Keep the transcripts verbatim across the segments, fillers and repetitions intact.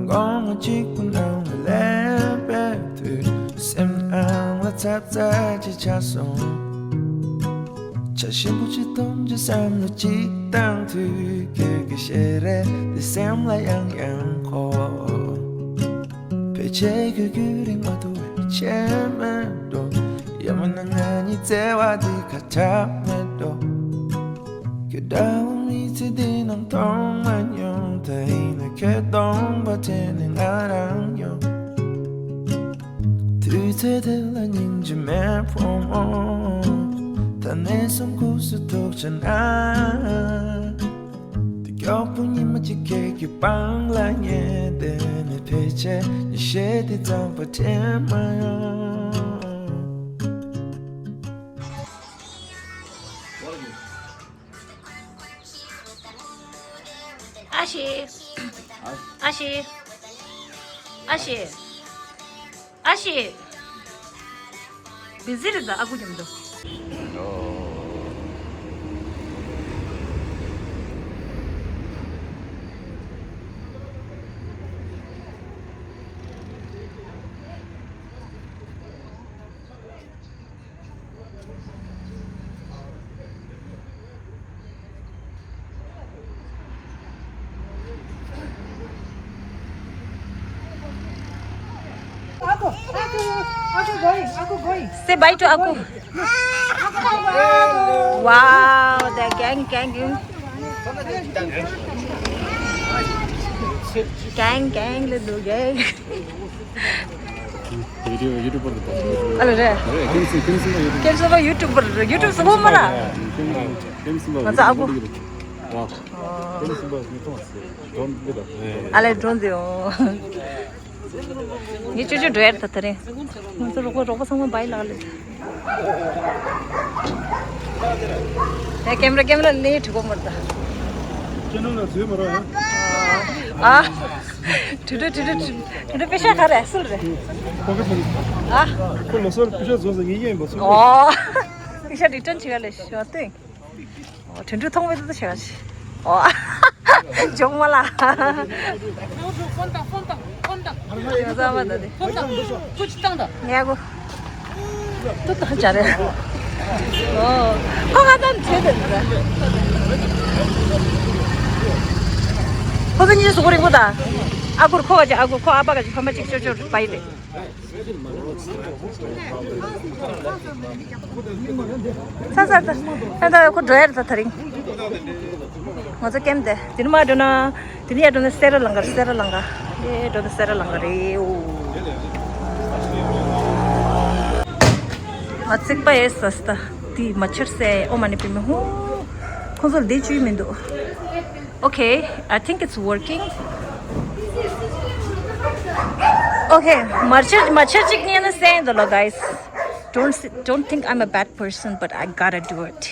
དགོང་མོ་གཅིག་པུ་ནང་ལ་ལེན་པའི་དུས། སེམས་ནང་ལ་ཚབ་ཚ་ཅིག་ཆགས་སོང་། ཆ་ཞིམ་པོ་ཅིག་འཐུང་བྱེད་བསམ་བློ་ཅིག་བཏང་དུས། ཁྱོད་ཀྱི་ཞལ་རས་དེ་སེམས་ལ་ཡང་ཡང་འཁོར། ཕལ་ཆེར་ཁྱོད་ཁྱོད་རིང་མ་ཐུབ་པའི་ཆེ་མེད་འགྲོ། ཡང་མིན་ན་ང་གཉིས་བརྩེ་བ་འདི་ཁ་ཁྲ་མེད་འགྲོ། ཁྱོད་འདྲ་བོ་མི་ཚེ་འདི་ནང་མཐོང་མ་མྱོང་། ད་ཡིན་ན་ཁྱོད་སྟོང་པ་དྲན་ནས་ང་རང་ཡོང་། དུས་ཚོད་དེ་ལ་སྙིང་རྗེ་མེད་ཕོ་མོ། ད་ནས་བཟུང་ཁུག་སུ་ཐུག་བྱ་ན། དེ་མགྱོགས་པོ་ཉི་མ་གཅིག་ཁྱེད་ཀྱི་པང་ལ་ཉལ་བསྡད་ནས། ཕལ་ཆེར་ཉི་ཤེལ་དེ་གཙང་པ་དྲན་མ་ཡོང་། ཨ་ཤེ། ཨ་ཤེ། ཨ་ཤེ། ཨ་ཤེ། བི་ཟི་རེད་ད། ཨ་ཁུ་མཉམ་དུ། Say bye to Aku. Wow, the gang, gang, gang. Gang, gang, little gang. ཡུ་ཊུབ་ཡུ་ཊུབ་པར་དུ་པ། ཨ་ལ་རེད། རེད། ཁྱིམ་སུ་ཁྱིམ་སུ་ཡུ་ཊུབ། ཁྱིམ་སུ་ཡུ་ཊུབ་པར་ཡུ་ཊུབ་སུ་བོ་མ་ལ། ཁྱིམ་སུ་ང་ཚོ་ཨ་ཁུ། ཁྱིམ་སུ་མི་མཐོང་སེ་ཌོན་ཌུ་ཛེཊ། ཨ་ལེ་ཌོན་ཌུ། ངས་ཅོ་ཅོ་འགྲོ་ཡར་ད་ད་རེད། ང་ཚོ་རོགས་པ་རོགས་པ་ཚང་མ་བའི་ལག་ལེ། ཡ་ཀེམ་ར་ཀེམ་ར་ལེ་ཁྲི་གོ་མར་ད། ཅེ་ནལ་ལ་བཟོས་མ་ར་ཡ། ཨ། ཁྲི་ཁྲི་ཁྲི་ཁྲི་ཁྲི་ཁྲི་པེ་ཤ་ག་རེ་སུལ་རེད། ཁོ་ག་ཚོད། ཨ། ཁོ་ལོ་སོར་པེ་ཤ་བཟོ་ཟེར་ངེས་ཡན་པ་སུལ། ཨོ། པེ་ཤ་རི་ཊན་བྱེད་ག་ལེ་ཤོ་ཏེ། ཨོ་དྲན་འཕྲུལ་ཐོག་མེད་དུ་ཆེ་བ་ཆེ། ཨོ། ཇོག་མ་ལ། ཡོད་ས་མ་ད་དེ། ངས་གོ། ཏུ་ཏ་ཅ་རེ། ཨོ། ཁོ་ང་དང་བྱེད་དེ་འདུག་ཁོ་ཚོ་གཉིས་གཟུགས་པོ་རིང་པོ་དང་། ཨ་ཁུར་ཁོ་ག་ཅི། ཨ་ཁུར་ཁོ་ཨ་ཕ་ག་ཅི། ཕ་མ་གཅིག་ཅོ་ཅོ་བ་ཡི་རེད། ས་ས་ས་ས་ས་ཁོ་འགྲོ་ཡ་རེད་ད་དེ་རིང་། ང་ཚོ་ཀེམ་དེ་དེ་ནས་མར་འགྲོ་ན། དེ་ནས་ཡར་འགྲོ་ན་སེ་ར་ལང་ཀ་རེད། སེ་ར་ལང་ཀ། ཨེ་འགྲོ་ན་སེ་ར་ལང་ཀ་རེད། ཨོ། ང་ཚིག་པ་ཨེ་ས་ས་ད་དེ་མ་ཆར་སེ། ཨོ་མ་ནི་པི་མི་ཧུ། ཁོང་ཚོ་ལ་བདེ་བཅུག་མི་འདུག Okay, I think it's working. Okay, མ་ཆར་མ་ཆར་ཅིག་ཉན་ན་སེང་འདུག་ལོ། Guys, don't s- don't think I'm a bad person, but I gotta do it.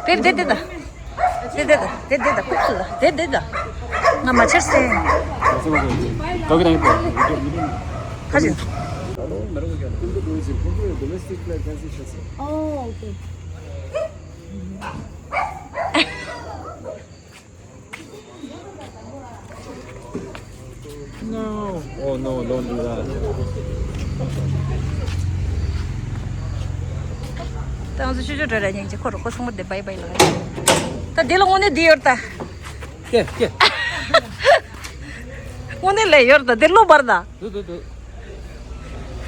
དེ་དེ་དེ་ད། དེ་དེ་ད། དེ་དེ་ད། ཁུག་སུ་ད། དེ་དེ་ད། ང་མ་ཆར་སེང་། ཁ་ཅིག Oh, okay. No. Oh no, don't do that. ད་ང་ཚོ་ཆུ་ཆུ་འགྲོ་ར་སྙིང་རྗེ། ཁོ་རོ་ཁོ་ཚང་མ་དེ་བའི་བའི་ལ། ད་འདི་ལ་དངོས་གནས་འདི་ཡོད་ད། ཀྱེ་ཀྱེ། དངོས་གནས་ལས་ཡོད་ད། འདི་ལོ་བར་ད། དུ་དུ་དུ།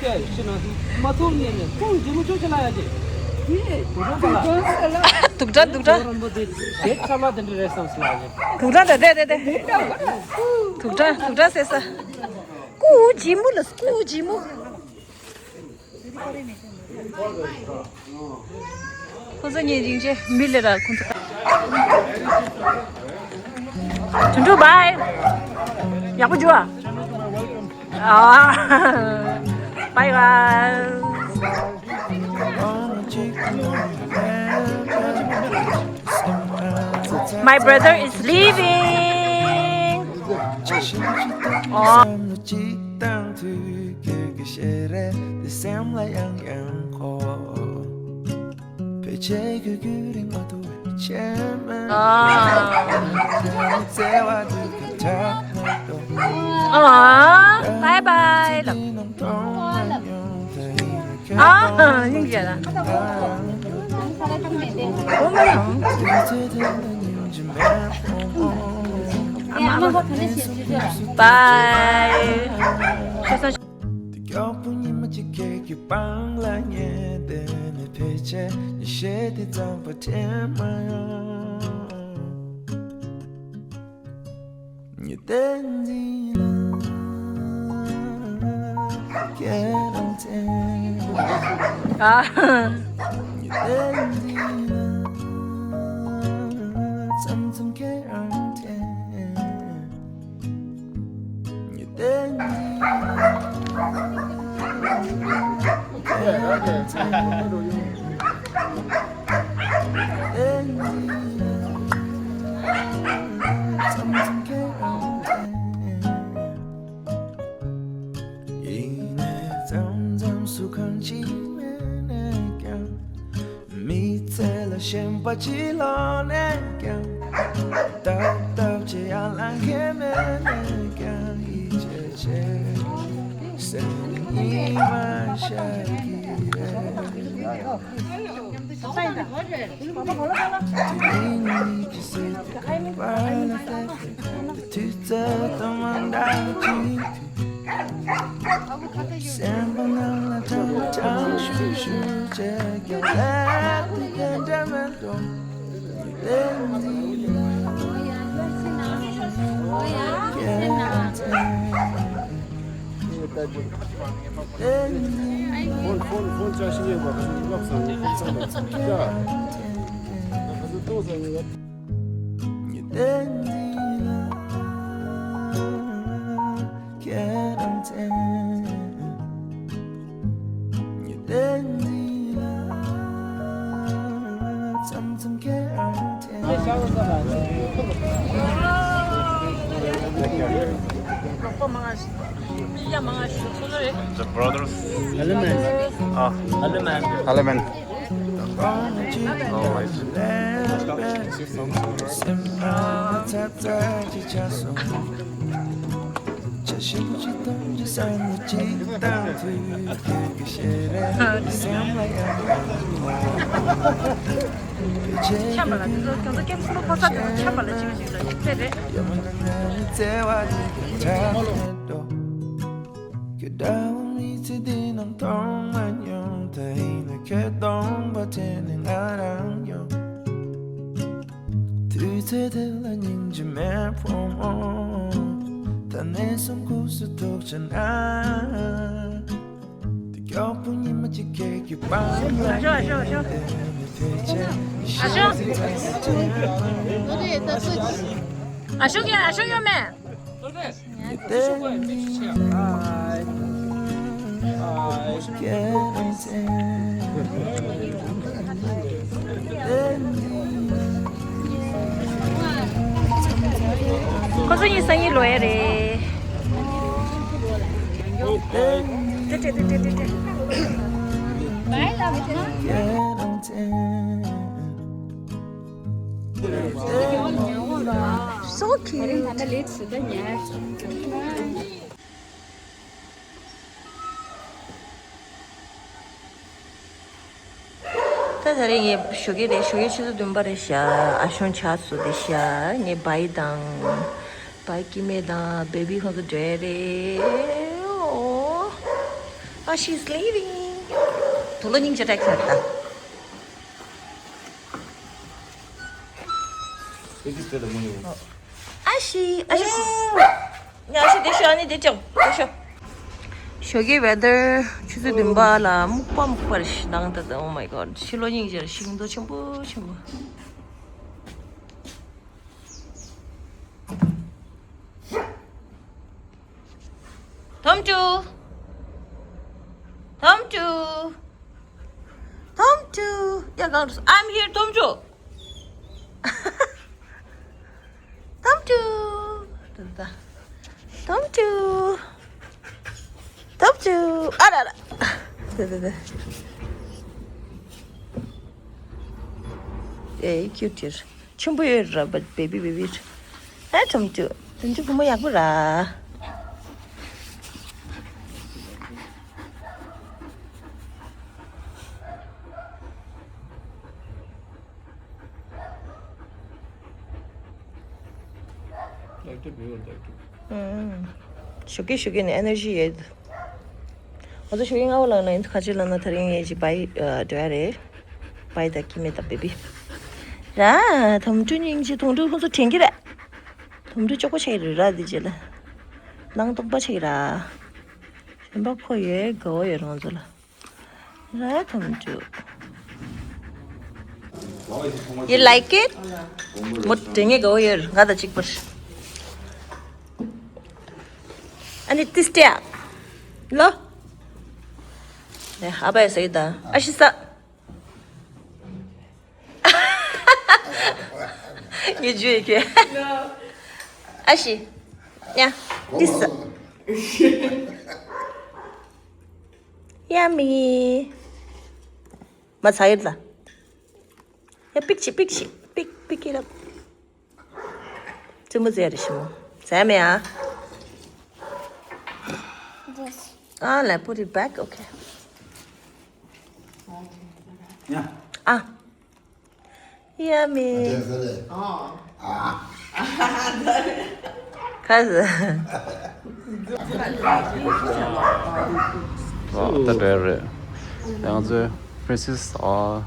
ཀྱེ་ཤི་ན་མ་ཐུབ་ཉེ་ནས་ཁོང་ཇི་མོ་ཅོ་ཅི་ལ་ཡ་ཅེ། དུག་དྲ་དུག་དྲ། རོན་པོ་དེ་དེ་ཆ་ལ་དེ་འདྲ་རེད་བསམ་སོང་ལ་ཡ། དུག་དྲ་དེ་དེ་དེ་དེ། དུག་དྲ་དུག་དྲ་ཟེར་ས། ཀུ་ཇི་མོ་ལ་ཀུ་ཇི་མོ། ཁོ་ཚོ་ཉིན་རིང་ཆེ་མི་ལས་ར་ཁོ་ཚོ། དུན་དུ་བའི། ཡག་པོ་འཇུ་ཨ། ཨ། Bye guys. My brother is leaving. Oh. ཨ། ཨ། བྷའི་བྷའི་ལབ། ཨ། སྙིང་རྗེ་ལ། བྷའི། དེ་མགྱོགས་པོ་ཉི་མ་གཅིག་ཁྱེད་ཀྱི་པང་ལ་ཉལ་བསྡད་ནས་ཕལ་ཆེར་ཉི་ཤེལ་དེ་རྩམ་པ་དྲན་མ་ཡོང་། ཉི་ཟླ་འདི་ལ་ཁྱེད་རང་མཚན། ཨ། ཉི་ཟླ་འདི་ལ་མཚམས་མཚམས་ཁྱེད་རང་མཚན། མི་ཚེ་ལ་ཞེན་པ་ཅི་ལོག་ནས་ཀྱང་། ཏག་ཏག་ཅི་ཡང་ལང་ཁེ་མེད་ནས་ཀྱང་ཡིད་ཆེས་བྱེད། སེམས་ཉི་མ་ཤར་གྱི་རེད། དེ་རིང་ཉིད་ཀྱི་སྲིད་པའི་བར་ལ་བལྟས་ཏེ། དུས་ཚོད་དང་མ་འདྲ་ཅིག་སེམས་པ་ནང་ལ་གྲང་གྲང་ཤུར་ཤུར་བྱེད་ཀྱང་ལས་དེ་ག་འདྲ་མེད་དོ། ལས་འདི་ལ་སྐྱེལ་ཚེ། ལས་འདི་ལ་ཕོན་ཕོན་ཕོན་བཅའ་ཤེས་ཡོད་པ་ག་ཚོད་ལབ་སོང་ཡོད་ཚང་མ་ཚང་མ་ཀྱ། ག་ཚོད་ཏོག་ཙམ་ཡོད། ལས་འདི་ལ། ཁྱེད་རང་མཚན། ཉི་ཟླ་འདི་ལ་མཚམས་མཚམས་ཁྱེད་རང་མཚན། The brothers. Element. Ah. Element. Element. Oh, I see. ཆམ་པ་ལ་དེ་ཚོ་ཁྱོད་ཚོ་ཀེམ་སི་ལོ་ཕོ་ས་དེ་ཚོ་ཆམ་པ་ལ་ཅིག་ཅིག་ལ་ཅིག་ཚེ་རེད། ཁྱེད་འདྲ་བོ་མི་ཚེ་འདི་ནང་མཐོང་མ་མྱོང་། ད་ཡིན་ན་ཁྱོད་སྟོང་པ་དྲན་ནས་ང་རང་ཡོང་། དུས་ཚོད་དེ་ལ་སྙིང་རྗེ་མེད་ཕོ་མོ། ད་ནས་བཟུང་ཁུག་སུ་ཐུག་ཆ་ན། དེ་མགྱོགས་པོ་ཉི་མ་གཅིག་ཁྱེད་ཀྱི་པང་ལ། ཨ་ཤོ་ཨ་ཤོ་ཨ་ཤོ། ཨ་ཤོ། ཨ་ཤོ་གིས་ཨ་ཤོ་ཡོད་མེད། ཁོ་ཚོ་གཉིས་སང་ཉིན་ལོག་ཡ་རེད། ཏེ་ཏེ་ཏེ་ཏེ་ཏེ། So cute. ད་ད་རེས་ངས་ཞོགས་ཀས་རེད། ཞོགས་ཀས་ཆུ་ཚོད་བདུན་པ་རེད་ཤག་ཨ་ཞང་ཆགས་སོང་རེད་ཤག་ངས་བའི་དང་བའི་སྐྱེ་དམན་དང་བེ་བི་ཁོང་ཚོ་འགྲོ་ཡ་རེད། Oh, oh, she's leaving. དུག་ལོག་སྙིང་རྗེ་སྤྲད་ཁྱེར་ད། ཨ་ཤི། ཨ་ཤི། ཨ་ཤི་དེ་ཤོག་ཨ་ནི་དེ་ཅང་དེ་ཤོག་ཞོགས་ཀའི་ཝེ་དར་ཆུ་ཚོད་བདུན་པ་ལ་སྨུག་པ་སྨུག་པ་རེད་ཤག་ནང་ད་ད། Oh my God. ཕྱི་ལོགས་སྙིང་རྗེ་རེད། ཤིང་སྡོང་ཆེན་པོ་ཆེན་པོ། ཐོམ་ཅུ། ཐོམ་ཅུ། ཐོམ་ཅུ། ཡ་གང་འགྲོ་སོང་། I'm here. ཐོམ་ཅུ། ཐོམ་ཅུ། ད་ད། ཐོམ་ཅུ། ཐོམ་ཅུ། ཨ་ར་ར། ད་ད་ད། ཨེ་ཁྱུ་ཊི་ཡོད། ཆེན་པོ་ཡོད་ར། བ་བེ་བི་བེ་བི། ཨ་ཐུམ་ཆུ། ཐུམ་ཆུ་བུ་མོ་ཡག་པོ་ར། Active, very active. ཞོགས་ཀས་ཞོགས་ཀས་ནས་ཨེ་ནར་ཇི་ཡོད། ང་ཚོ་ཞོགས་ཀས་སྔ་པོ་ལངས་ན་ཡིན། ཁ་ཆེ་ལངས་ན་དེ་རིང་ངས་ཅིག་བྷའི་འགྲོ་ཡ་རེད། བྷའི་དང་ཁྱི་མེད་དང་བེ་བི། ར་དམ་ཕྲུག་སྙིང་རྗེ། དམ་ཕྲུག་ཁོ་ཚོ་དྲན་གྱི་རེད། དམ་ཕྲུག་ཅོག་པོ་ཆགས་ཀྱི་རེད་ར། དེ་རྗེས་ལ་སྣང་སྟོང་པ་ཆགས་ཀྱི་ར། གཞན་པ་ཁོ་ཡོད་དགའ་བོ་ཡོད་ར་ང་ཚོ་ལ། ར་དམ་ཕྲུག You like it? མོ་དྲན་ངེས་དགའ་བོ་ཡོད་ང་དང་གཅིག་པར། ཨ་ནི་ཏིས་ཏེ་ལོ། ཨ་བ་ཡ་ས་ཡི་ད་ཨ་ཤི་ས། ངས་ཇུས་ཡི་གེ་ཨ་ཤི། ཡ། ཏིས། Yummy. མ་ཚ་ཡོད་ལ། ཡ་པིག་ཅི་པིག་ཅི་པིག་པིག་ཀི་ར། ཙི་མོ་ཟེར་རེ་ཞི་མོ། ཟ་མེད་ཨ། This. Ah, let's put it back. Okay. Yeah. Ah. Yummy. ཨ་ཁ་ཟེར། ཨོ་ད་འདྲ་རེད། ཡང་ཚོ་Princess ཨོ།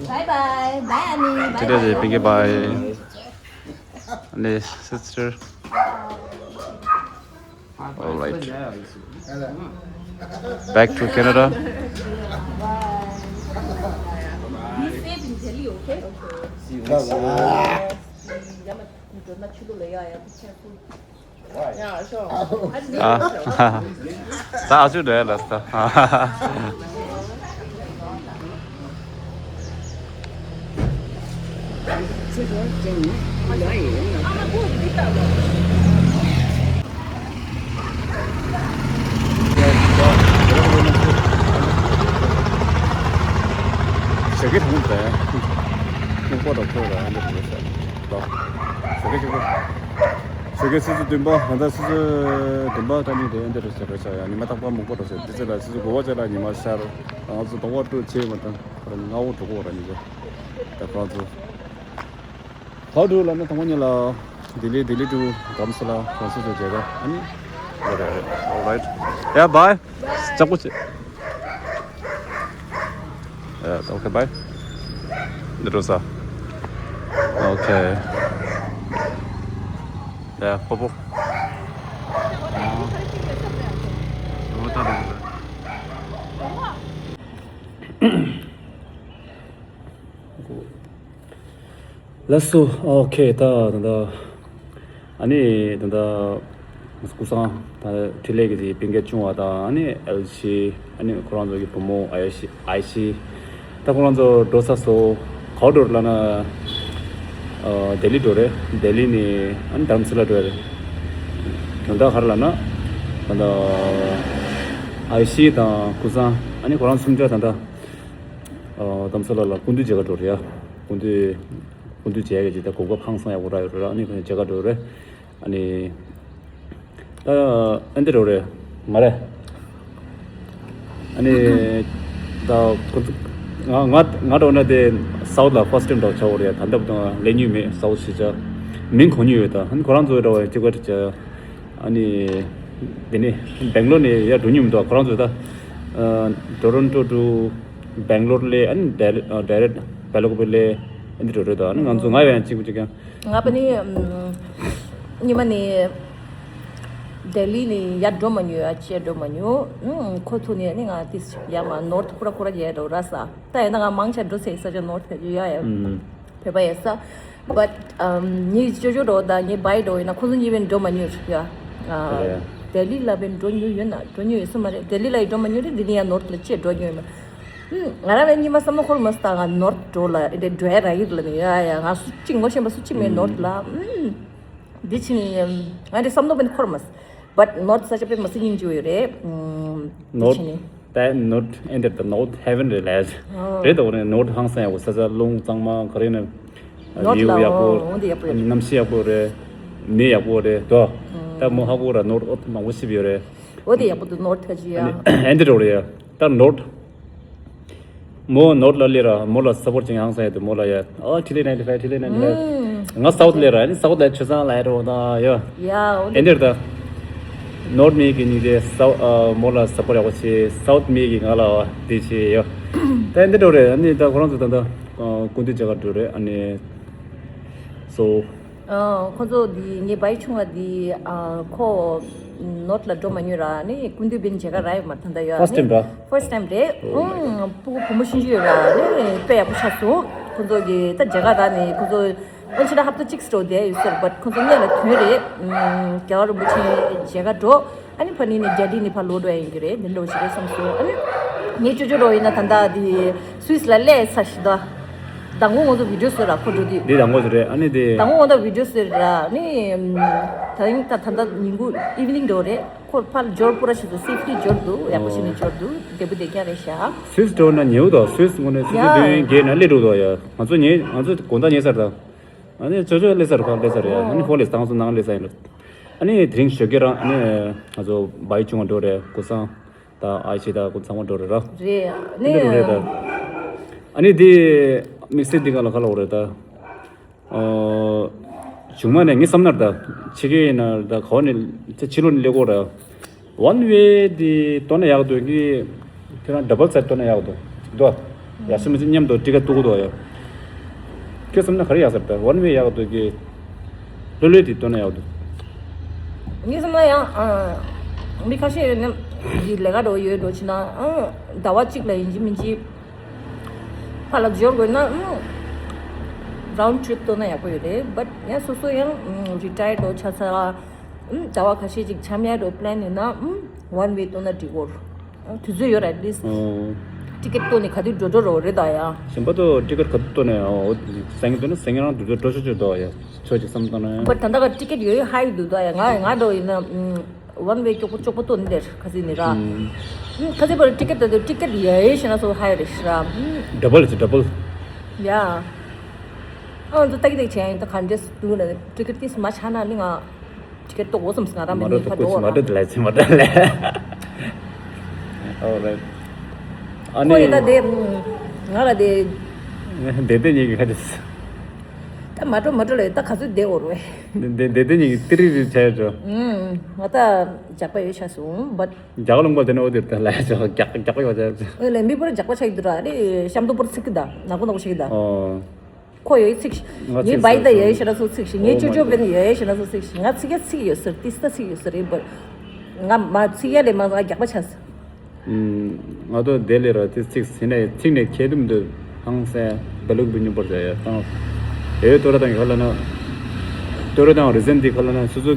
Bye bye. Bye, Annie. Bye. Today is a bye. Annie, sister. All right. Back to Canada. Be safe in Delhi, okay? See you next year. ད་ཨ་ཅུ་འདྲ་ལ་ས། ཞོགས་ཀས་དྲང་པོ་རེད། སྨུག་པ་དང་ཁོལ་རེད། ཨ་འདྲ་དེ་ཟེར་ལ། ཞོགས་ཀས་གཅིག་པོ། ཞོགས་ཀས་ཆུ་ཚོད་བདུན་པ། ད་ལྟ་ཆུ་ཚོད་བདུན་པ་ད་ནི་དེ་འདི་རེད་ཟེར་རེད་ཤག་ཡ། ཉི་མ་རྟག་པར་སྨུག་པ་འགྲོ་ཟེར། འདི་ཚོ་ལ་ཆུ་ཚོད་དགུ་པ་ཅིག་ལ་ཉི་མ་ཤར། ང་ཚོ་གདོང་པ་བཀྲུས་བྱས་མ་ཐང་ཁོ་རང་སྔ་པོ་འགྲོ་གི་ཡོད་ར། ཉི་མ་ད་ཁོ་རང་ཚོ་ག་པར་འགྲོ་ལབ་ན། དང་པོ་ཉིད་ལ་ལྡི་ལི། ལྡི་ལི་to དྷ་རམ་ས་ལ། ཁོང་ཚོ་ཚོ་མཇལ་ག་ཨ་ནི། All right. Yeah, bye. ལྕགས་པོ་བྱེད། Yeah, okay, bye. འདི་འགྲོ་ས། Okay. Yeah, པོ་པོ། ལགས་སོ། ཨོ་ཁེ། ད་ད་ད། ཨ་ནི་ད་ལྟ་སྐུ་སངས་ད་འཕྲིན་ལས་ཀྱི་དེ་སྤུན་ཀྱག་ཆུང་བ་དང་། ཨ་ནི་ཨེལ་ཤི། ཨ་ནི་ཁོ་རང་ཚོ་གི་བུ་མོ་ཨ་ཡ་ཤི། ཨའི་ཤི། ད་ཁོ་རང་ཚོ་འགྲོ་ས་སོ། ག་པར་འགྲོ་རེད་ལབ་ན། ཨ་ལྡི་ལི་འགྲོ་རེད། ལྡི་ལི་ནས་ཨ་ནི་དྷ་རམ་ས་ལ་འགྲོ་ཡ་རེད། དོན་དག་ག་རེ་ལབ་ན། ད་ལྟ་ཨའི་ཤི་དང་སྐུ་སངས། ཨ་ནི་ཁོ་རང་གསུམ་ཆ་ད་ལྟ་ཨ་དྷ་རམ་ས་ལ་ལ་སྐུ་མདུན་མཇལ་ག་འགྲོ་རེད་ཡ། སྐུ་མདུན། སྐུ་མདུན་མཇལ་ག་ཅིག་ད་གོ་སྐབས་ཧང་སང་ཡག་པོ་རག་ཡོད་རེད། ཨ་ནི་ཁོ་མཇལ་ག་འགྲོ་རེད། ཨ་ནི། ད་ཨ་འདི་རེད་རེད། མ་རེད། ཨ་ནི། ད་ཁོ་ཚོ་ང་ང་ང་འགྲོ་ན་དེ་སའུཐ་ལ་ཕར་སི་ཊེམ་འགྲོ་ཆོག་རེད། ད་ལྟ་བར་དུ་སླེབས་མྱོང་མེད། སའུཐ་ཞེས་བྱ་མིང་གོ་མྱོང་ཡོད། ད་ཨ་ནི་ཁོ་རང་ཚོ་འགྲོ་བའི་གཅིག་པ་རེད་བྱ། ཨ་ནི། དེ་ནས་སྦེང་ལོར་ནས་ཡར་འགྲོ་མྱོང་མི་འདུག་ཁོ་རང་ཚོ་ད་ཨ་Toronto to Bangalore སླེབས། ཨ་ནི་direct direct Belagavi སླེབས། ཨ་འདི་འགྲོ་རེད། ད་ཨ་ནི་ང་ཚོ་ང་ཡང་གཅིག་པ་གཅིག་རྐྱང་། ང་པ་ནི་ཨམ། ཉི་མ་ནི་ལྡི་ལི་ནི་ཡར་འགྲོ་མ་མྱོང་། ཡར་ཅིག་འགྲོ་མ་མྱོང་། ཨུམ། ཁོ་ཚོ་ནི་ནི་ང་ཏིས་ཡར་མར་ནོར་ཐ་ཁོ་ར་ཁོ་ར་ཡར་འགྲོ་ར་ས། ད་ཡིན་ན་ང་མང་ཆེ་འགྲོ་ཚེ་ས་ཆ་ནོར་ཐ་ཡོད་ཡ་ཡ། ཨུམ། བོད་པ་ཡོད་ས། But ཨམ། ངའི་ཅོ་ཅོ་འགྲོ་དང་ངའི་བྷའི་འགྲོ་ཡིན་ན་ཁོ་ཚོ་གཉིས་པས་འགྲོ་མ་མྱོང་ཡ། ཨ། རེད། ལྡི་ལི་ལ་བས་འགྲོ་མྱོང་ཡོད་ན། འགྲོ་མྱོང་ཡོད་ས་མ་རེད། ལྡི་ལི་ལ་ཡི་འགྲོ་མ་མྱོང་རེད། ལྡི་ལི་ཡང་ནོར་ཐ་ལ་ཅིག་འགྲོ་མྱོང་ཡོད་མ། ཨུམ། ང་རང་བས་ཉི་མ་བསམ་བློ་འཁོར་མ་སོང་། ད་ང་ནོར་ཐ་འགྲོ་ལ་ཨེ་འདྲ་འགྲོ་ཡ་རག་གི་རེད་ལབ་ནས་ཡ་ཡ། ང་སུ་གཅིག་ངོ་ཤེས་པ་སུ་གཅིག་མེད་ནོར་ཐ་ལ། ཨུམ། འདི་ཕྱིན་ནི་ང་འདི་བསམ་བློ་དཔེ་འཁོར་མ་སོང་། But ནོར་ཐ་ས་ཆ་དཔེ་མ་སྲིད་སྙིང་རྗེ་པོ་ཡོད་རེད། ཨུམ། འདི་ནོར་ཕྱིན་ནི། That not enter the north heaven རེད་ལས། རེད་དོ་རེད། North ཧང་སང་ཡག་པོ། ས་ཆ་རླུང་གཙང་མ་ག་རེ་ནས། North view ལ་ཡག་པོ། འོ་འདི་ཡག་པོ་ཡོད། གནམ་གཤིས་ཡག་པོ་རེད། མི་ཡག་པོ་རེད་དོ། ད་མོ་ཧ་གོ་ར། North ཨོ་མང་པོ་ཤི་བ་ཡོད་རེད། འོ་འདི་ཡག་པོ་འདུག North ཁ་ཅིག་ཡ། ཨ་ནི་ཨེ་འདི་འགྲོ་རེད་ཡ། ད་North མོ་North ལ་སླེབས་ར། མོ་ལ་སཔོར་ཊི་ཅིག་ཧང་སང་ཡོད་དུ། མོ་ལ་ཡ། ཨོ་ཐི་ལེ་ནའིན་ཊི་ཕའིབ། ཐི་ལེ་ནའིན་ཊི་ཕའིབ། ང་South སླེབས་ར། ཨ་ནི་South ལ་ཆུ་ཚང་ལ་ཡ་རོ་ད་ཡ། ཡ་འོ་ཨེ་འདི་ད་North མི་གི་ནི་དེ་South མོ་ལ་སཔོར་ཊི་ཡག་པོ་བྱེད། South མི་གི་ང་ལ་དེ་བྱེད་ཡ། ད་ཨེ་འདི་འགྲོ་རེད། ཨ་ནི་ད་ཁོ་རང་ཚོ་ད་ད་སྐུ་མདུན་མཇལ་ཁ་འགྲོ་རེད། ཨ་ནི་སོ། ཨ། ཁོ་ཚོ་འདི་ངའི་བའི་ཆུང་བ་འདི། ཨ། ཁོ་North ལ་འགྲོ་མ་མྱོང་ར། ནི་སྐུ་མདུན་དཔེ་མཇལ་ཁ་རག་ཡོད་མ་རེད་ད་ཡ། First time ར། First time རེད། ཨུམ། སྤུ་གུ་བུ་མོ་ཤིན་ཅི་ཡོད་ར། ནི་དཔེ་ཡག་པོ་ཆགས་སོང་། ཁོ་ཚོ་གི་ད་མཇལ་ཁ་རག་ནི་ཁོ་ཚོ་ཨོན་ཕྱི་ཟླ་ཧབ་ཏ་གཅིག་སྤྲོ་བསྡད་ཡོད་ཟེར། བཊ་ཁོ་ཚོ་སྔོན་ལ་ཐོན་རེད། ཨུམ། རྒྱལ་བ་རིན་པོ་ཆེ་མཇལ་ཁ་འགྲོ། ཨ་ནི་ཕ་ནི་ནི་ཌེ་ལི་ནི་ཕར་ལོག་འགྲོ་ཡ་ཡིན་གྱི་རེད། འདི་འདྲ་བོ་ཞིག་རེད་བསམ་སོང་། ཨ་ནི་ངའི་ཅོ་ཅོ་རོ་ཡིན་ན་ད་ལྟ་དེ་སུད་སི་ལ་སླེབས་ཚར་ཞིག་ད། ཟླ་ངོ་ང་ཚོ་བི་ཌིའོ་བཟོས་ར་ཁོ་འགྲོ་དུས། འདི་ཟླ་ངོ་བཟོས་རེད། ཨ་ནི་དེ། ཟླ་ངོ་ང་ཚོ་བི་ཌིའོ་བཟོས་ར། ནི་ད་ཡིན་ད་ད་ལྟ་ཉིན་གུང་ཨི་ཝི་ནིང་འགྲོ་རེད། ཁོ་ཕར་འབྱོར་པོ་ར་ཞིག་ཏུ་སེབ་ཊི་འབྱོར་འདུག་ཡག་པོ་ཞིག་ནས་འབྱོར་འདུག་བདེ་པོ་བདེ་རྐྱང་རེད་ཤག་སུད་སི་འགྲོ་ན་ཉེ་བོ་དང་། སུད་སི་ངོས་ནས་སུད་སི་ཡ། དུས་ཡུན་བརྒལ་ན་སླེབས་འགྲོ་དོ་ཡ། ང་ཚོ་ཉེ་ང་ཚོ་དགོང་དག་ཉལ་སར་དང་། ཨ་ནི་ཅོ་ཅོ་སླེབས་ཚར། ཕར་སླེབས་ཚར་ཡ། ཨ་ནི་ཁོ་སླེབས་ཚར། ང་ཚོ་ནང་སླེབས་ཚར་ཡིན་ལ། ཨ་ནི་དེ་རིང་ཞོགས་ཀས་རང་ཨ་ནི་ང་ཚོ་བའི་ཆུང་བ་འགྲོ་རེད། སྐུ་སང་དང་ཨའི་ཆི་དང་སྐུ་ཚང་མ་འགྲོ་རེད་ར། རེད། ཨ་ནི་འདི་རུ་རེད་ད། ཨ་ནི་དེ་དམིགས་བསལ་འདི་ག་ལ་ག་ལ་འོ་རེད་ད། ཨོ། གཞུག་མ་ནས་ངས་བསམ་ན་རེད་ད། ཕྱི་རྒྱལ་ཡིན་ན་རེད་ད། ག་བ་ནས་ཕྱི་ལོགས་ནས་སླེབས་དགོས་རེད། One way དེ་གཏོང་ན་ཡག་འདུག་གི། ཁྱེད་རང་ཌ་བལ་སེཊ་གཏོང་ན་ཡག་འདུག་དོ། ཡ་སེ་མི་ཚེ་མཉམ་དུ་ཊི་ཀེཊ་གཏུག་གི་འདུག་ཡ། ཁྱོད་བསམ་ན་ག་རེ་ཡག་ཟེར་ད། One way ཡག་འདུག་གི། ལྷོད་ལྷོད་དེ་གཏོང་ན་ཡག་འདུག་ངས་བསམ་ན་ཡང་། ཨ། མི་ཁ་ཤས་ཡོད་ན་འདི་ལས་ཀ་འགྲོ་ཡོད་འགྲོ་ཕྱིན་ན། ཨ། ཟླ་བ་གཅིག་ལ་ཡིན་གཅིག་མིན་གཅིག་ཕར་ལ་འབྱོར་དགོས་ན། ཨ། རའུན་ཌི་ཊི་རིབ་གཏོང་ན་ཡག་པོ་ཡོད་རེད། བཊ་ཡང་སོ་སོ་ཡང་། ཨ། རི་ཊ་ཡར་འགྲོ་ཆགས་ཚར། ཨུམ། ཟླ་བ་ཁ་ཤས་ཅིག་འཆམ་ཡ་འགྲོ་པི་ལན་ཡོད་ན། ཨུམ། One way གཏོང་ན་འགྲིག་གོ། ཨ། དུས་ཚོད་ཡོད་ར། ཨེཊ་ལིསཊ། ཨོ། ཊི་ཀེཊ་གཏོང་ནས་ག་དུས་འགྲོ་འགྲོ་རོགས་རེད་ད་ཡ། གཞན་པ་ཚོ་ཊི་ཀེཊ་ག་དུས་གཏོང་ནས། ཨོ། སང་ཉིན་གཏོང་ན་སང་ཉིན་རང་དུས་ཚོད་འགྲོ་ཆོག་ཆོག་འདུག་ཡ། ཆོག་ཅིག་བསམ་བཏང་ན་ཡ། བཊ་ད་ལྟ་ག་ཊི་ཀེཊ་ཡོད་ཡོད་ཧའི་འདུག་ད་ཡ། ང་ང་འགྲོ་ཡིན་ན། ཨུམ། One way ཀྱོག་པོ་ཀྱོག་པོ་གཏོང་ནི་དེར་ཁ་སང་ནས་ར། ཨུམ། ཨུམ། ཁ་སང་བར་ཊི་ཀེཊ་ད་དུ་ཊི་ཀེཊ་ཡ་ཡ་ཞེ་ན་སོ་ཧའི་རེད་ཤི་ར། ཨུམ། ཌ་བལ་ཅིག་ཌ་བལ། ཡ། ཨ་ང་ཚོ་ལྟ་གི་ལྟ་གི་བྱས་ཡིན་ད། ག་འདྲས་འདུག་ན་ཊི་ཀེཊ་ཏིས་མ་ཆགས་ན་ནི་ང་ཊི་ཀེཊ་གཏོང་དགོས་བསམ་སོང་། ང་རང་མི་མ་འགྲོ་ནི་ད་ཕར་འགྲོ་ཐུག་མ་འགྲོ་དེ་ལས་ཚེ་མ་འགྲོ་ལས། All right. ཨ་ཁོ་ནི་ཡིན་ད་དེ་ང་ལ་དེ། དེ་དེ་ཉིད་ཀྱི་ཁ་ཅིག་ད་མ་འགྲོ་མ་འགྲོ་ལས་ད་ག་ཚོད་བསྡད་འོར་བས། དེ་དེ་དེ་ཉིད་ཀྱི་ཏི་རི་རི་བྱས་འགྲོ། ང་ད་ཇག་པ་ཡོད་ཤག་སོང་བཊ། ཇག་ལུང་པ་དེ་ནི་འོ་དེར་ད་ལས་ཇག་ཇག་ཇག་པ་ཡོད་ཅག་ཨེ་ལས་མི་པོར་ཇག་པ་ཆགས་ཀྱི་འདུག་ར། ཨ་ནི་གཤམ་དུ་པོར་ཚིག་གི་ད་ནག་པོ་ནག་པོ་ཆགས་ཀྱི་ད། ཨོ། ཁོ་ཡོད་ཚིག་ང་ངའི་ཚིག་བའི་ད་ཡོད་ཤེ་ན་སོ་ཚིག་ཤི། ངའི་ཅོ་ཅོ་བེ་ནི་ཡོད་ཤེ་ན་སོ་ཚིག་ཤི། ང་ཚིག་ཡ་ཚིག་ཡོད་ཟེར། ཏིས་ད་ཚིག་ཡོད་ཟེར་རེད་པར། ང་མ་ཚིག་ཡ་ལས་མ་ང་རྒྱག་པ་ཆགས། ང་དོ་དེ་ལས་ར་ཏིས་ཚིག་ཟིན་ནས་ཚིག་ནས་ཁྱེད་དུམ་དུ་ཧང་སེ་བེ་ལུག་བི་ཉུ་པར་ཟེར་ཡ་བཏང་། ཨེ་ཏོ་ར་དང་ག་ལ་ན། ཏོ་ར་དང་རི་ཟན་དི་ག་ལ་ན་སོ་སོ་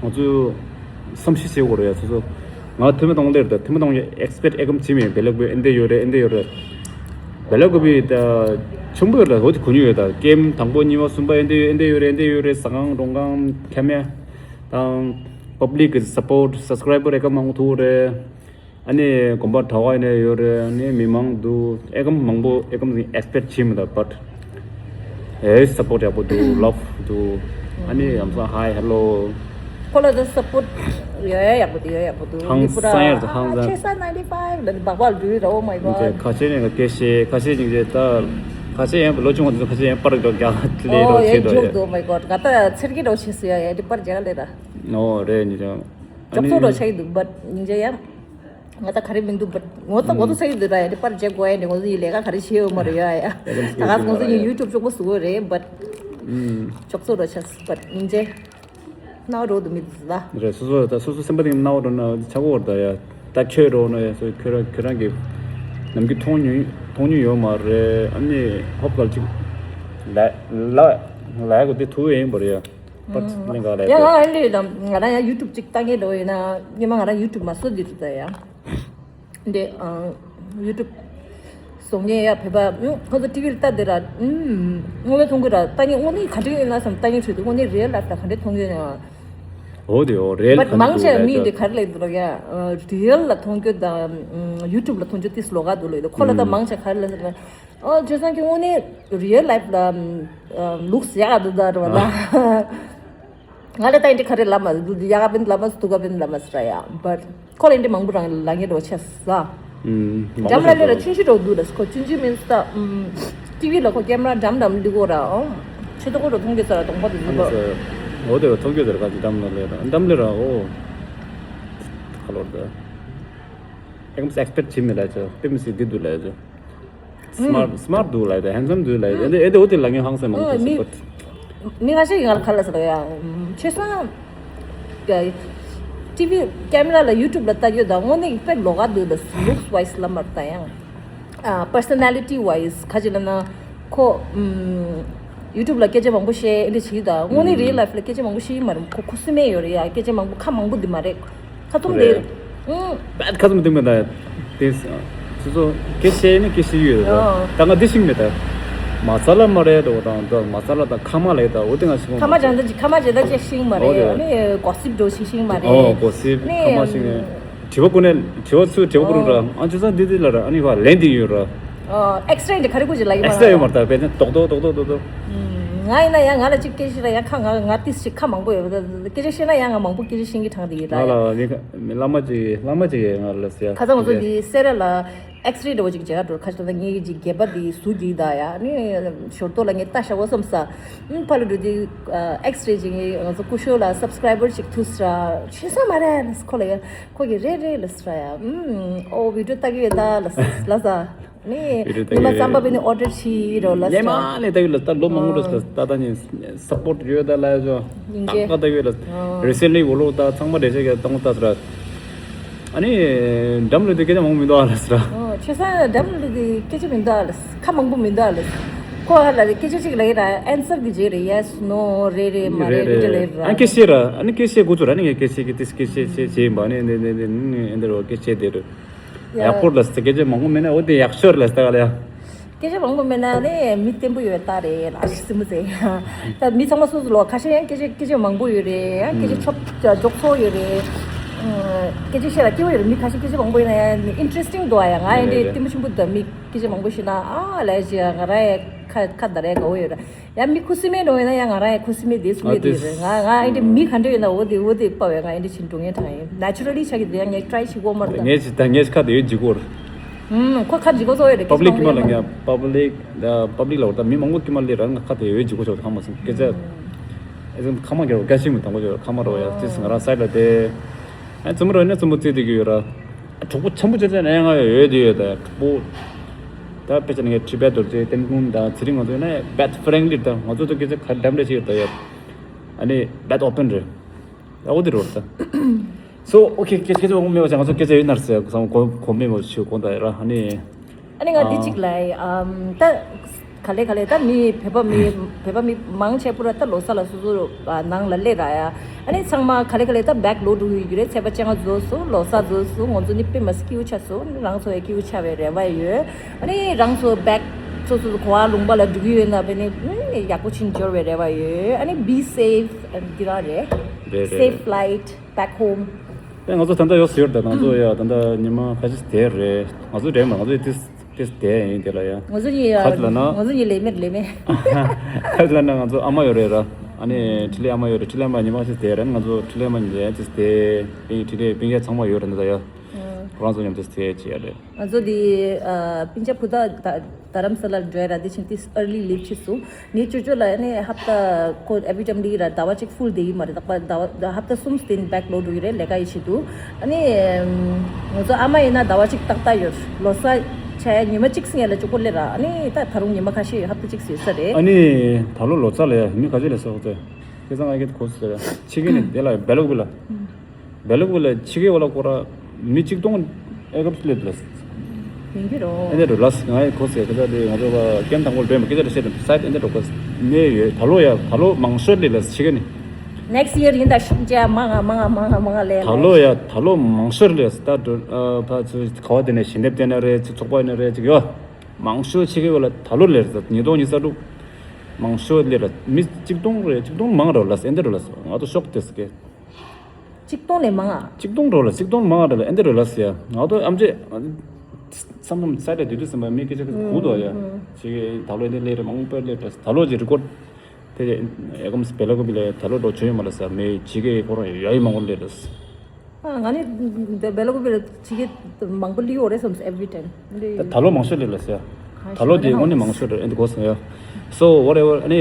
ང་ཚོ། བསམ་ཤེས་བྱེད་དགོས་རེད་ཡ། སོ་སོ། ང་ཐོན་མི་གཏོང་ལེར་ད་ཐོན་མི་གཏོང་ཡ་ཨེག་སི་པེག་ཨེ་གམ་བྱེད་མི་བེ་ལེག་བི་ཨེ་འདྲ་ཡོད་རེད། ཨེ་འདྲ་ཡོད་རེད། བེ་ལེག་བི་ད་ཆུང་པོ་ཡོད་རེད། འོ་དེ་གོ་མྱོང་ཡོད། ད་ཀེམ་དང་པོ་གཉིས་པ་གསུམ་པ་ཨེ་འདྲ་ཡོད། ཨེ་འདྲ་ཡོད་རེད། ཨེ་འདྲ་ཡོད་རེད། ཟ་ཁང་གྲོང་ཁང་ཁེམ་ཡ་དང་པབ་ལིག་གི་སབ་པོར་ཊི་སབ་སི་ཀ་རའི་བར་ཨེ་གམ་མང་པོ་ཐུག་རེད། ཨ་ནི་དགོན་པ་གྲྭ་བ་ཡིན་ནའི་ཡོད་རེད། ཨ་ནི་མི་མང་འདུག་ཨེ་གམ་མང་པོ་ཨེ་གམ་ཨེག་སི་པེག་བྱེད་མི་འདུག་བཊ་ཨེ་སབ་པོར་ཊི་ཡག་པོ་འདུག་ལབ་འདུག་ཨ་ནི་ཡང་སང་ཧའི་ཧེ་ལོ། ཁོ་ལ་ད་སབ་པོར་ཊི་ཡོད་ཡ་ཡག་པོ་འདུག་ཡོད་ཡག་པོ་འདུག་ཧང་མི་པུ་ར་སང་ཡར་དུ་ཧང་སང་ཆེ་ས་ནའིན་ཊི་ཕའིབ་ལ་འབག་པ་འདུག་ར། Oh my God. ཁ་ཆེ་ནས་སྐད་ཤེས། ཁ་ཆེ་ཉིན་རྗེས་ད་ཁ་ཆེ་ཡང་ལོ་ཆུང་བ་འདུག་ཁ་ཆེ་ཡང་པར་འགྲོ་རྒྱག་ལེ་རོ་ཨོ་ཡ་ཆེ་འགྲོ་ཇོག་ཡ། འདུག Oh my God. ང་ད་ཚེར་གི་རོ་ཆེ་སུ་ཡ་ཡ་དེ་པར་རྒྱག་ལེ་ར། ཨོ་རེད་ཉིན་ཅང་། ཅོག་ཙོ་རོ་ཆགས་ཀྱི་འདུག་བཊ་ཉིན་རྗེས་ཡ། ང་ད་ག་རེ་མི་འདུག་བཊ་ངོ་ཚ་ངོ་ཚ་ཟ་གི་འདུག་ར་ཡ། དེ་པར་རྒྱག་དགོས་ཡ་ནི་ངོ་ཚ་ཡི་ལས་ཀ་ག་རེ་བྱེད་ཡོད་མ་རེད་ཡ་ཡ། ད་ག་ངོ་ཚ་ཡི་ཡུ་ཊུབ་ཅོག་པོ་བཟོ་གི་རེད་བཊ། ཅོག་ཙོ་རོ་ཆགས་བཊ་ཉིན་རྗེས། རྣ་བ་རོ་དུ་མི་འདུག་ཟ། རེད། སོ་སོ་ད་སོ་སོ་སེམས་པ་དེ་རྣ་བ་རོ་ན་ཆག་གོ་བར་ད་ཡ། ད་ཁྱོད་རོ་ན་ཡ་སོ་ཁྱོད་རང་ཁྱོད་རང་གི་ནམ་རྒྱུན་མཐོང་མྱོང་མཐོང་མྱོང་ཡོད་མ་རེད། ཨ་ནི་ཧོབ་གལ་ཅིག་ལ་ལ་ལ་ཡ་གོ་དེ་ཐུ་ཡིན་པ་རེད་ཡ། པར་ལེན་ག་ལ་ཡ། ཡ་ཨ་ལེ་ལ་ང་རང་ཡ་ཡུ་ཊུབ་ཅིག་ལྟ་ངེས་འགྲོ་ཡིན་ན་སྔོན་མ་ང་རང་ཡུ་ཊུབ་མ་བཟོ་དེ་རེད་ད་ཡ། འདི་ཡུ་ཊུབ་བཟོ་མཁན་ཡ་བོད་པ་ཁོ་ཚོ་ཊི་ཝི་ལ་ལྟ་དེ་ར་དངོས་གནས་མཐོང་གི་ར། ལྟ་མཁན་དངོས་གནས་ག་འདྲ་ཡིན་ན་བསམ་ལྟ་མཁན་ཚོས་དེ་དངོས་གནས་རི་ཡལ་ལ་ལ་ག་འདྲ་མཐོང་གི་ཡོད་ན། འོ་དེ་འོ་རེལ། བཊ་ག་མང་ཆེ་མི་འདི་ག་རེ་ལབ་འདུག་ཡ། རི་ཡལ་ལ་མཐོང་རྒྱུ་དང་ཡུ་ཊུབ་ལ་མཐོང་རྒྱུ་ཏིས་ལོགས་ཀ་འདུག་ལབ་འདུག་ཁོ་ལ་ད་མང་ཆེ་ག་རེ་ལབ་ཟེར་ན། ཨོ་ཇོ་སང་གི་དངོས་གནས་རི་ཡལ་ལའིཕ་ལ་ལུགས་ཡག་འདུག་ད་རེད་བ་ལ། ང་ལ་ད་ཡིན་འདི་ག་རེ་ལབ་མ་འདུག་ཡག་པིན་ལབ་མ་སུ་དུག་པིན་ལབ་མ་སུ་ར་ཡ། བཊ་ཁོ་ལ་ཡིན་འདི་མང་པོ་རང་ལ་ངེད་འགྲོ་ཆེ་ས། འགྲམ་ལ་ལས་ར་ཆུང་ཆུང་འགྲོ་འདུག་ལ་ཁོ་ཆུང་ཆུང་མིན་སྟ། ཊི་ཝི་ལ་ཁོ་ཀེམ་ར་འགྲམ་འགྲམ་འདི་གོ་ར་ཨོ། ཆེ་ཏོ་ཁོ་ར་མཐོང་གི་ས་ར་གཏོང་ཁོ་འདི་འདུག་འོ་དེ་བ་མཐོང་གི་ས་ར་ག་ཅི་འགྲམ་ལ་ལས་ར་འགྲམ་ལས་ར་ཨོ། ཁ་ལོར་ད། ཨེག་མིས་ཨེག་སི་པེག་བྱེད་མི་ལ་ཆ་པེ་མི་སི་འདི་འདུག་ལ་ཆ། སི་མར་སི་མར་འདུག་ལ་ཡ་ཧན་སམ་འདུག་ལ་ཡ་ཨེ་འདི་ཨེ་འདི་འོ་དེ་ལ་ངས་ཧང་སེ་མང་པོ་མི་སི་པོར། མི་ཁ་ཤས་ཀྱིས་ང་ལ་ག་ལ་ཟེར་ཡ། ཆེ་ས། ཊི་ཝི་ཀེམ་ར་ལ་ཡུ་ཊུབ་ལ་ལྟ་རྒྱུ་དང་དངོས་གནས་དཔེ་ལོགས་ཀ་འདུག་ལ་ལུགས་ཝའི་སི་ལ་མར་ལྟ་ཡང་། པར་སོ་ན་ལི་ཊི་ཝའི་སི་ག་ཅི་ལབ་ན། ཁོ། ཡུ་ཊུབ་ལ་སྐད་ཆ་མང་པོ་བཤད་ཨེ་འདྲ་བྱེད་ཀྱི་ད་དངོས་གནས་རི་ཡལ་ལའིཕ་ལ་སྐད་ཆ་མང་པོ་བཤད་ཀྱི་མ་རེད། ཁོ་ཁུ་སིམ་མེད་ཡོད་རེད་ཡ། སྐད་ཆ་མང་པོ་ཁ་མང་པོ་འདི་མ་རེད། ཁ་ཚུམ་དེ། རེད། ཨུམ། བད་ཁ་ཚུམ་དེ་མེད་ད། དེ། སོ་སོ་སྐད་བཤད་ནི་སྐད་བཤད་ཡོད་རེད་ད། ཨོ། ད་ང་འདི་ཤིང་མེད་ད། མ་ཚ་ལ་མ་རེད་དོ་དང་ད་མ་ཚ་ལ་ད་ཁ་མ་ལ་ཡོད་ད་འོ་དེ་ང་ཤིང་ཁ་མ་ཅང་ད་ཅི་ཁ་མ་ཅི་ད་ཅི་ཤིང་མ་རེད། ཨོ་དེ། ཨ་ནི་གོ་སིབ་འགྲོ་ཤིང་ཤིང་མ་རེད། ཨོ་གོ་སིབ་ནི་ཁ་མ་ཤིང་ནི། དྲི་བ་ཀུན་ནས་དྲི་བ་ཚུར་དྲི་བ་ཀུན་ར། ཨ་ཅོ་ཚང་འདི་འདི་ལ་ར་ཨ་ནི་བ་ལན་འདི་ཡོད་ར། ཨེག་སི་རེ་འདི་ག་རེ་ཀུ་ཅི་ལ་ཡོད་མ་ཨེག་སི་རེ་ཡོད་མ་རེད་ད་བས་ཏན་རྡོག་རྡོག་རྡོག་རྡོག་རྡོག་རྡོག་ང་ཡིན་ན་ཡང་ང་ལ་གཅིག་སྐད་ཆ་ར་ཡང་ཁ་ང་ང་ཏིས་ཞིག་ཁ་མང་པོ་ཡོད་ད་སྐད་ཆ་བཤད་ན་ཡང་ང་མང་པོ་སྐད་ཆ་བཤད་ཀྱི་དྲང་དེ་ཡིན་ད་ང་ཡ། ལ་མི་ཁ་མི་བླ་མ་ཅིག་བླ་མ་ཅིག་ཡ་ང་ལ་ཟེར་ཡ། ཁ་སང་ང་ཚོ་འདི་སེ་ར་ལ་ཨེག་སི་རེ་འདྲ་བོ་ཅིག་མཇལ་འགྲོ་ཁ་ཤས་ད་ངེད་ཀྱི་རྒྱལ་པ་འདི་ཟུག་གི་ད་ཡ་ནི་ཞོར་ཏོ་ལ་ངས་ལྟ་ཤ་བོ་བསམ་ས། ཕ་ལ་འགྲོ་དུས་ཨེག་སི་རེ་ཅིག་ངས་ང་ཚོ་སྐུ་ཞོལ་ལ་སབ་སི་ཀ་རའི་བར་ཅིག་ཐུག་ས་ར་ཆེ་ས་མ་རེད་ཁོ་ལ་ཡ། ཁོ་གིས་རེད་རེད་ལབ་ས་ཡ། ཨུམ། ཨོ་བི་ཌིའོ་ལྟ་གི་ཡོད་ད་ལབ་ལབ་ས། ནི་བི་ཌིའོ་ལྟ་གི་ཉི་མ་ཙམ་པ་བི་ནི་ཨོ་ཌར་བྱས་རོ་ལབ་ས། ཉི་མ་ནས་ལྟ་གི་ལབ་ད་ལོ་མང་པོ་རེད་ལབ་ད་ད་ནི་སབ་པོར་ཊི་ཡོད་ད་ལབ་ཡ་ཅོ། ཡིན་ཏག་གི་ཏག་ལྟ་གི་ལབ། ཨོ། རི་སེན་ལི་འོ་ལོ་ད་ཚང་མ་འགྲེལ་བཤད་གི་གཏོང་ད་ས་ར། ཨ་ནི་འགྲམ་ལ་དེ་སྐད་ཆ་མང་པོ་མི་འདུག་ཨ་ལབ་ས་ར། ཨོ་ཆེ་ས་འགྲམ་ལ་དེ་སྐད་ཆ་མི་འདུག་ཨ་ལབ་ཁ་མང་པོ་མི་འདུག་ཨ་ལབ། ཁོ་ཧ་ལ་རེ་སྐད་ཆ་ཅིག་ལ་ཡི་ར་ཨན་སར་དེ་རྗེས་རེ་ཡེ་སི་ནོ་རེ་རེ་མ་རེ་རེ་རེ་རེ་རེ་ར། ཨ་སྐད་བཤད་ར་ཨ་ནི་སྐད་བཤད་དགོས་ཚོད་ར་ནི་ངས་སྐད་བཤད་གི་ཏིས་སྐད་བཤད་བཤད་བྱས་ཡིན་པ་ནི་འདི་འདི་འདི་འདི་འདི་རོ་སྐད་བཤད་དེ་རུ། ཡག་པོ་ལ་སྐད་ཆ་མང་པོ་མེད་ན་འོ་དེ་ཡག་ཤོས་ལ་ལྟ་ག་ལ་ཡ། སྐད་ཆ་མང་པོ་མེད་ན་ནི་མི་བརྟན་པོ་ཡོད་ད་རེད་ལ་ཞིག་སྲིད་མོ་ཟེར། ད་མི་ཚང་མ་སོ་སོ་ལོ་ཁ་ཤས་ཡང་སྐད་ཆ་སྐད་ཆ་མང་པོ་ཡོད་རེད་ཡང་སྐད་ཆ་ཆོབ་ཅོག་ཚོ་ཡོད་རེད། སྐད་ཆ་བཤད་ལ་སྐྱིད་པོ་ཡོད་རེད། མི་ཁ་ཤས་སྐད་ཆ་མང་པོ་ཡོད་ན་ཡང་ཨིན་ཊི་རེ་སི་ཊིང་འདུག་ཨ་ཡ། ང་ཡང་འདྲེ་བརྟན་པོ་ཆེན་པོ་འདུག་མི་སྐད་ཆ་མང་པོ་ཤེས་ན་ཨ་ལས་ཞེ་ང་ར་ཡ་ཁ་ཁ་ད་རེ་དགའ་བོ་ཡོད་རེད། ཡང་མི་ཁུ་སིམ་མེད་འགྲོ་ཡོད་ན་ཡང་ང་རང་ཡང་ཁུ་སིམ་མེད་དེ་སུ་ཡོད་དེ་རེད། ང་ང་ཨེ་འདྲ་མི་ག་འདྲ་ཡོད་ན་འོ་དེ་འོ་དེ་པ་བས་ང་ཨེ་འདྲ་ཕྱིན་འགྲོ་ངེས་དྲང་ཡིན། ནེ་ཅུ་ར་ལི་ཆགས་ཀྱི་དེ་ཡང་ངས་ཊི་རའི་བྱེད་དགོས་མ་རེད་ད། ངས་ད་ངས་ཁ་དེ་ཡོད་འཇིགས་པོ་རེད། ཨུམ་ཁོ་ཁ་འཇིགས་པོ་ཚོ་ཡོད་རེད། པབ་ལིག་ཀྱི་མ་ལ་ངས་པབ་ལིག་པབ་ལིག་ལ་འོ་ད་མི་མང་པོ་ཀྱི་མ་ལས་རང་ང་ཁ་དེ་ཡོད་འཇིགས་པོ་ཆོག་ཐང་མ་སོང་སྐད་ཆ། ཨེ་ཙམ་ཁ་མ་རྒྱལ་བ་དགའ་ཞིག་མི་དང་པོ་ཆོག་ཁ་མ་རོ་ཡ་ཅིས་ང་རང་སའི་ལ་དེ། ཨ་ཙུམ་རོ་ནས་ཙུམ་བུ་བརྩིས་བསྡད་ཀྱི་ཡོད་ར། གྲོགས་པོ་ཆེན་པོ་ཅན་ཅན་ཡང་ང་ཡོད་དེ་ཡོད་ད་གྲོགས་པོ། ད་དཔེ་ཆ་ནས་ངས་ཁྲི་བེད་རྡོ་རྗེ་ཏེན་ཀུན་དང་ཚེ་རིང་ང་ཚོ་ཡིན་ན་བེད་ཕ་རེང་ལི་ད་ང་ཚོ་ཚོ་སྐད་ཆ་ཁ་འགྲམ་འདྲ་ཞིག་ཡོད་ད་ཡོད། ཨ་ནི་བེད་ཨོ་པན་རེད། ད་འོ་དེ་རོ་ད། སོ་ཨོ་ཁེ་སྐད་ཆ་འོང་མེད་པ་ཅང་ང་ཚོ་སྐད་ཆ་ཡོད་ན་ར་ཟེར་བསམ་གོ་གོ་མེད་མོ་ཞུ་གོ་ད་ཡོད་ར་ཨ་ནི། ཨ་ནི་ང་འདི་ཨ། གཅིག་ལ་ཨམ་ད། ག་ལེ་ག་ལེ་ད་མི་བོད་པ་མི་བོད་པ་མི་མང་ཆེ་པོ་ར་ད་ལོ་གསར་ལ་སོ་སོ་ནང་ལ་སླེབས་ར་ཡ། ཨ་ནི་ཚང་མ་ག་ལེ་ག་ལེ་ད་བེག་ལོག་འགྲོ་གི་ཡོད་རེད། ཚེས་པ་བཅོ་ལྔ་རྫོགས་སོང་ལོ་གསར་རྫོགས་སོང་ང་ཚོ་ནི་དཔེ་མ་སྲིད་སྐྱིད་པོ་ཆགས་སོང་རང་ཚོ་ཡང་སྐྱིད་པོ་ཆགས་པའི་རེ་བ་ཡོད། ཨ་ནི་རང་ཚོ་བེག་སོ་སོ་གོ་བ་ལུང་པ་ལ་འགྲོ་གི་ཡོད་ན་བས་ནི་ཡག་པོ་ཕྱིན་འབྱོར་བའི་རེ་བ་ཡོད། ཨ་ནི་be safe འདི་རང་རེད། རེད་རེད་Safe རེད། Flight back home། ཨེ་ང་ཚོ་ད་ལྟ་ཡོད་ཟེར་ད་ང་ཚོ་ཡ་ད་ལྟ་ཉི་མ་ཁ་ཤས་དེ་རེད་ང་ཚོ་དྲན་མ་ང་ཚོ་ཡ་ཏིས་ཏིས་དེ་ཡིན་དེ་ལ་ཡ། ང་ཚོ་གཉིས་ཡ་ཁ་ལ་ན་ང་ཚོ་གཉིས་ལས་མེད་ལས་མེད། ཁ་ལ་ན་ང་ཚོ་ཨ་མ་ཡོད་རེད་ར། ཨ་ནི་འཕྲིན་ལས་ཨ་མ་ཡོད་རེད། འཕྲིན་ལས་ཨ་མ་ཉི་མ་ཁ་ཤས་དེ་རེད། ང་ཚོ་འཕྲིན་ལས་ཨ་མ་ཉི་མ་ཡ་ཏིས་དེ་པིན་འཕྲིན་ལས་པིན་ཡ་ཚང་མ་ཡོད་རེད་ད་ཡ། ཁོ་རང་ཚོ་མཉམ་དུ་དེ་བྱེད་ཡ་རེད། ང་ཚོ་འདི་ཨ་པིན་ཅ་ཕུ་ད་ད་རམ་ས་ལ་འགྲོ་ཡ་ར་འདི་ཕྱིན་ཏིས་early leave བྱས་སོང་། ངའི་ཅོ་ཅོ་ལ་ནི་ཧབ་ཏ་ཁོ་every time འདི་ར་ཟླ་བ་གཅིག་ཧྥུལ་དེ་ཡི་མ་རེད། ད་པ་ཟླ་བ་ཧབ་ཏ་གསུམ་སྟེང་བེག་ལོག་འགྲོ་གི་རེད། ལས་ཀ་ཡི་ཆེད་དུ། ཨ་ནི་ང་ཚོ་ཨ་མ་ཡིན་ན་ཟླ་བ་གཅིག་ཏག་ཏག་ཡོད། ལོ་གསར་ཆ་ཡ་ཉི་མ་གཅིག་སྔོན་ལ་ཅོ་ཀོ་ལེ་ར། ཨ་ནི་ད་ད་རུང་ཉི་མ་ཁ་ཤས་ཧབ་ཏ་གཅིག་ཟེར་ས་རེད། ཨ་ནི་ད་ལོ་ལོ་ཙཱ་ལ་ཡ་མི་ག་ཚོད་ལས་སོགས་ཚེ་ཁ་སང་ཨ་ཀེ་གོ་སོང་ཟེར་ཡ་ཕྱི་གི་ནི་དེ་ལ་བེ་ལོག་བི་ལ། བེ་ལུག་ལ་ཕྱི་རྒྱལ་བ་ལ་སྐོར་ར་མི་གཅིག་སྟོང་ཨེ་གབ་སླེབས་ལ། ཡིན་གྱི་རོ། ཨེ་འདྲ་འགྲོ་ལ་ང་ཡི་གོ་སེ་ཁ་ད་དེ་ང་ཚོ་བ་ཀེམ་དང་པོ་ལ་བེ་མ་སྐད་ཆ་རེ་བཤད་དང་སའི་ཨེ་འདྲ་འགྲོ་ག་ནས་ཡོད། ད་ལོ་ཡ་ད་ལོ་མང་ཤོས་སླེབས་ལ་ཕྱི་རྒྱལ་ནས། Next year ཡིན་ད་ཤུགས་རྒྱག་མང་ང་མང་ང་མང་ང་མང་ང་ལས་ད་ལོ་ཡ་ད་ལོ་མང་ཤོས་སླེབས་ད་འགྲོ་ཕ་ཚུ་ག་བ་དེ་ནས་ཞི་འདེབས་དེ་ནས་རེད་ཅིག་ཚོགས་པ་ནས་རེད་ཅིག་ཡོད། མང་ཤོས་ཕྱི་རྒྱལ་བ་ལ་ད་ལོ་སླེབས་ད་ཉིས་སྟོང་ཉི་ཤུ་རྩ་དྲུག་མང་ཤོས་སླེབས་ལ་མི་གཅིག་སྟོང་རེད་གཅིག་སྟོང་མང་རོ་ལ་ཨེ་འདྲ་རོ་ལ་ང་ཚོ་ཤོག་དེ་སྐད། གཅིག་སྟོང་ལས་མང་ང་། གཅིག་སྟོང་འགྲོ་ལ་གཅིག་སྟོང་མང་ང་འགྲོ་ལ་ཨེ་འདི་རེད་ལ་ཟེར་ཡ། ང་ཚོ་ཨམ་ཅེ་བསམ་བསམ་སའི་ལ་དུས་དུས་ཟིན་པ་མི་སྐད་ཆ་གུ་དོ་ཡ། ཅིག་ད་ལོ་ཨེ་འདི་ལས་རེད་མང་པོ་ལས་རེད། ད་ལོ་ཅིག་རི་ཀོར་དེ་ཨེ་ཀམ་སི་བེ་ལ་ཀུ་པི་ལ་ད་ལོ་འགྲོ་བྱོས་ཡོད་མ་ལ་ཟེར་མི་ཅིག་གི་ཁོ་རང་ཡ་ཡི་མང་པོ་ལས་རེད། ཨ་ང་ནི་བེ་ལ་ཀུ་པི་ལ་ཅིག་གི་མང་པོ་ལི་ཡོད་རེད་བསམ་སོང་every time། ད་ད་ལོ་མང་ཤོས་ལས་ལ་ཟེར། ད་ལོ་དེ་དངོས་གནས་མང་ཤོས་རེད་ཨེ་འདི་གོ་སོང་ཡ། So whatever ཨ་ནི་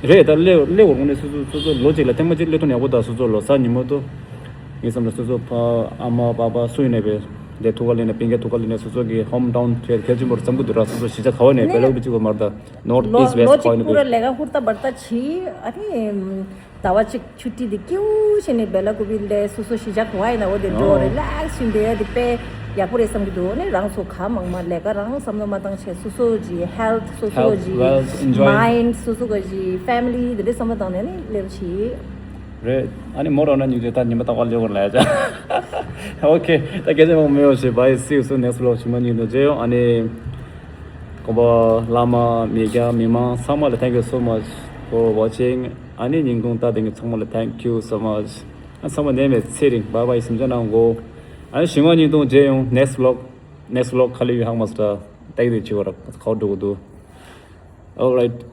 རེད་ད་ལེ་ལེ་འོར་དངོས་གནས་སོ་སོ་སོ་སོ་ལོ་གཅིག་ལ་ཐེངས་མ་གཅིག་སླེབས་ཐུབ་ན་ཡག་པོ་ད། སོ་སོ་ལོ་གསར་ཉིན་མོ་དུ་ངའི་བསམ་ལ་སོ་སོ་ཕ་ཨ་མ་པ་པ་སུ་ཡིན་ནས་བས་དེ་ཐུག་ག་ལེན་ནས་པིང་གེ་ཐུག་ག་ལེན་ནས་སོ་སོ་གི་ཧོམ་ཊའུན་ཁྱེད་ཁྱེད་ཆེན་པོར་བསམ་གི་འདུག་ར། སོ་སོ་གཞིས་ཆགས་ག་བ་ནས་བེ་ལ་ཀུ་པི་གཅིག་པ་མར་ད་ནོར་ཨིསྟ་ལོ་ལོ་ཝེསྟ་གཅིག་ག་བ་ནས་པུ་ར་བས་ལས་ཀ་ཧུར་ཐག་འབར་ཐག་བྱས་ཨ་ནི། ཟླ་བ་གཅིག་ཆུ་ཊི་དེ་སྐྱིད་པོ་བྱས་ནས་བེ་ལ་ཀུ་པི་ལ་སོ་སོ་གཞིས་ཆགས་ག་བ་ཡིན་ན་འོ་དེ་འགྲོ་རི་ལེགས་བྱས་བསྡད་ཡ་དེ་དཔེ་ཡག་པོ་རེད་བསམ་གྱི་འདུག་ཨ་ནི་རང་ཚོ་ག་མང་མང་ལས་ཀ་རང་བསམ་བློ་མ་བཏང་བྱས་སོ་སོ་གི་ཧེལ་ཐི་སོ་སོ་Health, གི wealth, enjoy. མའིན་ཌི་སོ་སོ་གི་ཧྥེ་མི་ལི་དེ་འདྲ་བསམ་བློ་བཏང་ནས་ནི་སླེབས་བྱས། རེད། ཨ་ནི་མོ་རང་ན་ཉིན་རེ་ད་ཉི་མ་རྟག་པར་སླེབས་དགོས་ལ་ཡ་ཅག Okay ད་སྐད་ཆ་མང་པོ་མི་ཡོང་ཞིག Bye, see you soon, next vlog ཞུ་མ་ཉིན་དུ་མཇལ་ཡོང་། ཨ་ནི་དགོན་པ་བླ་མ་མི་སྐྱ་མི་མང་ཚང་མ་ལ་thank you so much for watching. ཨ་ནི་ཉིན་གུང་ལྟ་དེ་གི་ཚང་མ་ལ་thank you so much. ཨ་ཚང་མ་ནད་མེད་ཚེ་རིང་bye bye སེམས་ཅན་ནང་གོ། ཨ་ནི་ཞི་མ་ཉིན་དུ་མཇལ་ཡོང་next vlog, next vlog ཁ་ལི་ཡུ་ཧང་མ་སྟ་ཏེག་དེ་ཆི་བ་ར་ཁའོ་འགྲོ་གི་འདུག Alright.